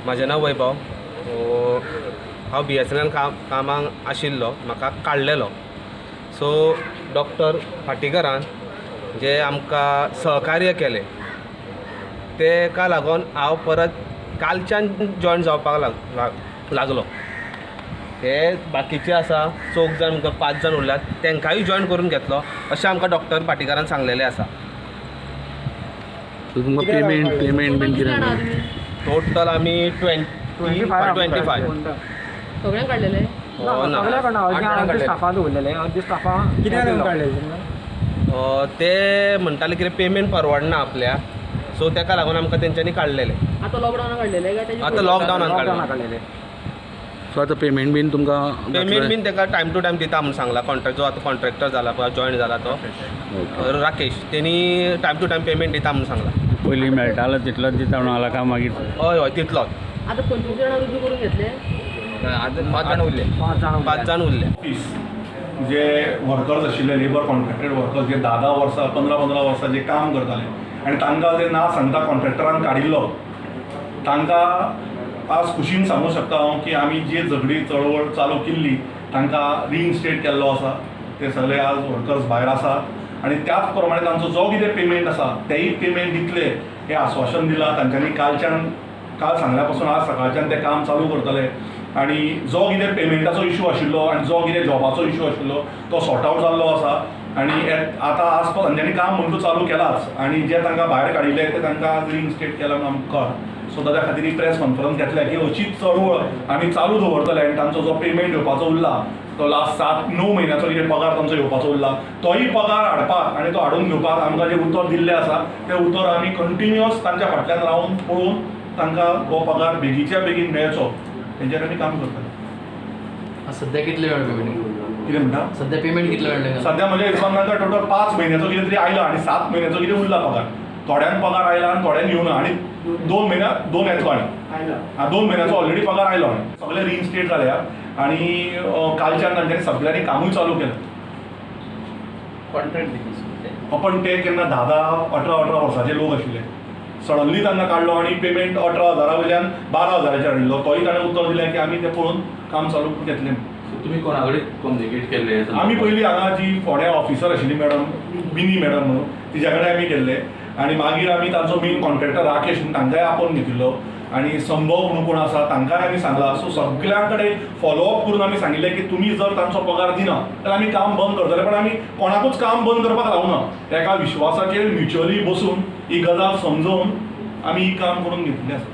म्हाजें नांव वैभव. हांव बीएसएनएल कामाक आशिल्लो, म्हाका काडलेलो. सो डॉक्टर भाटीकरान जें आमकां सहकार्य केलें तेका लागून हांव परत कालच्यान जॉयन जावपाक लागलो. हे बाकीचे आसा चौग जाण, पांच जाण उरल्यात, तांकांय जॉयन करून घेतलो अशें आमकां डॉक्टर भाटीकारान सांगलेलें आसा. सो तुमकां पेमेंट बीन कितें? टोटल आमी 25. सगळ्यांक काडलेले? ना, स्टाफान दवरलेले, अर्दे स्टाफान. कित्याक काडलेले? ते म्हणटाले कितें पेमेंट परवडना आपल्या, सो तेका लागून आमकां तेंच्यांनी काडलेले. आतां लॉकडावनान काडलेले काय? आतां लॉकडावनान काडलेले. सो आतां पेमेंट बीन तुमकां? पेमेंट बीन तेका टायम टू टायम दिता म्हूण सांगला. कॉन्ट्रॅक्ट जो आतां कॉन्ट्रॅक्टर जाला पळय, जॉयन जाला तो राकेश, तेणी टायम टू टायम पेमेंट दिता म्हूण सांगला. पयलीं मेळटालो तितलोच दिता म्हणून आला काय मागीर? हय हय, तितलोच. आतां 25 जाणां रुजू करून घेतले? 5 जाण उरले. 5 जाण उरले. ऑफीस जे वर्कर्स आशिल्ले, लेबर कॉन्ट्रॅक्टेड वर्कर्स, जे 10-10 वर्सां 15-15 वर्सां जे काम करताले आनी तांकां जे ना सांगता कॉन्ट्रॅक्टरान काडिल्लो, तांकां आज खुशीन सांगूंक शकता हांव की आमी जी झगडी चळवळ चालू केल्ली तांकां रिइन्स्टेट केल्लो आसा. ते सगळे आज वर्कर्स भायर आसा आनी त्याच प्रमाणे तांचो जो कितें पेमेंट आसा तेय पेमेंट दितले हें आस्वासन दिलां तांच्यांनी. काल सांगल्या पासून आज सकाळच्यान ते काम चालू करतले आनी जो कितें पेमेंटाचो इशू आशिल्लो आनी जो कितें जॉबाचो इशू आशिल्लो तो सॉर्ट आवट जाल्लो आसा. आनी आतां आज तांच्यांनी काम म्हणटू चालू केलाच आनी जे तांकां भायर काडिल्ले ते तांकां आज रिइन्स्टेट केलां म्हणून आमकां कळ्ळां. सो ताच्या खातीर ही प्रेस कॉन्फरन्स घेतल्या की अशीच चळवळ आमी चालू दवरतले आनी तांचो जो पेमेंट येवपाचो उरला तो लास्ट 7-9 म्हयन्याचो कितें पगार तांचो येवपाचो उरला तोय पगार हाडपाक आनी तो हाडून घेवपाक आमकां जें उतर दिल्लें आसा तें उतर आमी कंटिन्युअस तांच्या फाटल्यान रावन पळोवन तांकां हो पगार बेगीच्या बेगीन मेळचो तेंचेर आमी काम करतले. सध्या कितले मेळ्ळे पेमेंट? कितें म्हणटा? सध्या पेमेंट कितले मेळ्ळे? सध्या म्हज्या हिसबान तांकां टोटल 5 म्हयन्याचो कितें तरी आयला आनी 7 म्हयन्याचो कितें उरला पगार. थोड्यांक पगार आयला आनी थोड्यांक येवना आनी 2 म्हयन्या 2 येतलो आनी 2 म्हयन्याचो ऑलरेडी पगार आयलो आनी सगळे रिइन्स्टेट जाल्या आनी कालच्यान तांच्यांनी सगळ्यांनी कामूय चालू केलें. कॉन्ट्रॅक्ट पण ते केन्ना 10-10, 18-18 वर्सांचे लोक आशिल्ले, सडनली तांकां काडलो आनी पेमेंट 18,000 वयल्यान 12,000 हाडिल्लो. तोय ताणें उत्तर दिलें की आमी तें पळोवन काम चालू घेतलें. तुमी कोणा कडेन कम्युनिकेट केल्ले? आमी पयलीं हांगा जी फोंड्या ऑफिसर आशिल्ली मॅडम, बिनी मॅडम म्हणून, तिच्या कडेन आमी केल्ले आनी मागीर आमी तांचो मेन कॉन्ट्रॅक्टर राकेश म्हणून तांकांय आपोवन घेतिल्लो आनी संभव म्हणून कोण आसा तांकांय आमी सांगलां. सो सगळ्यां कडेन फॉलोअप करून आमी सांगिल्लें की तुमी जर तांचो पगार दिना जाल्यार आमी काम बंद करतले, पण आमी कोणाकूच काम बंद करपाक रावना. एका विश्वासाचेर म्युच्युअली बसून ही गजाल समजोवन आमी ही काम करून घेतिल्लें आसा.